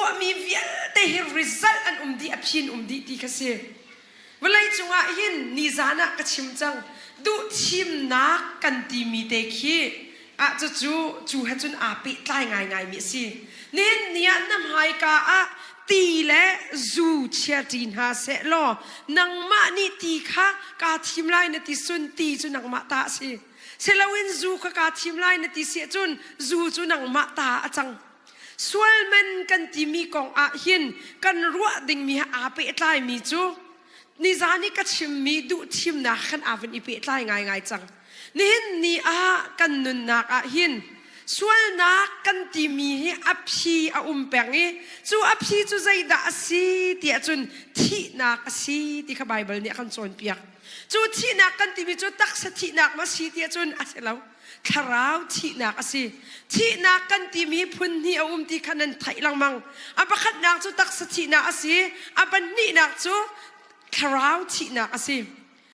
tuahmi vialte hi result an um dih, a phin um dih ti kha si. Vawlei cungah hin nizan ah ka chim cang. Duhthimnak kan timi te khi ah cucu cu he cun aa pehtlai ngaingaimi a si. Nihin ni ah na hmaika ah ti le zu chia ṭi hna seh law nangmah nih ti kha kaa thim lai na ti sun ti cu nangmah ta a si. Siloin zu kha kaa thim lai na ti si ahcun zu cu nangmah ta a cang. Sualman kan timi kong ah hin kan ruah dingmi he aa pehtlaimi cu nizan i ka chimmi duhthimnak khan aa vun i pehtlai ngaingai cang. Nihin ni ah kan nunnak ah hin sualnak kan timi hi a phi a um peng i cu a phi cu zeidah a si tiah cun thihnak a si ti kha Baibal nih a kan cawnpiak. Cu thihnak kan timi cu taksa thihnak ma si tiah cun a si lo. Thlarau thihnak a si. Thihnak kan timi phun hnih a um ti kha nan theih lengmang. A pakhatnak cu taksa thihnak a si. A pahnihnak cu thlarau thihnak a si.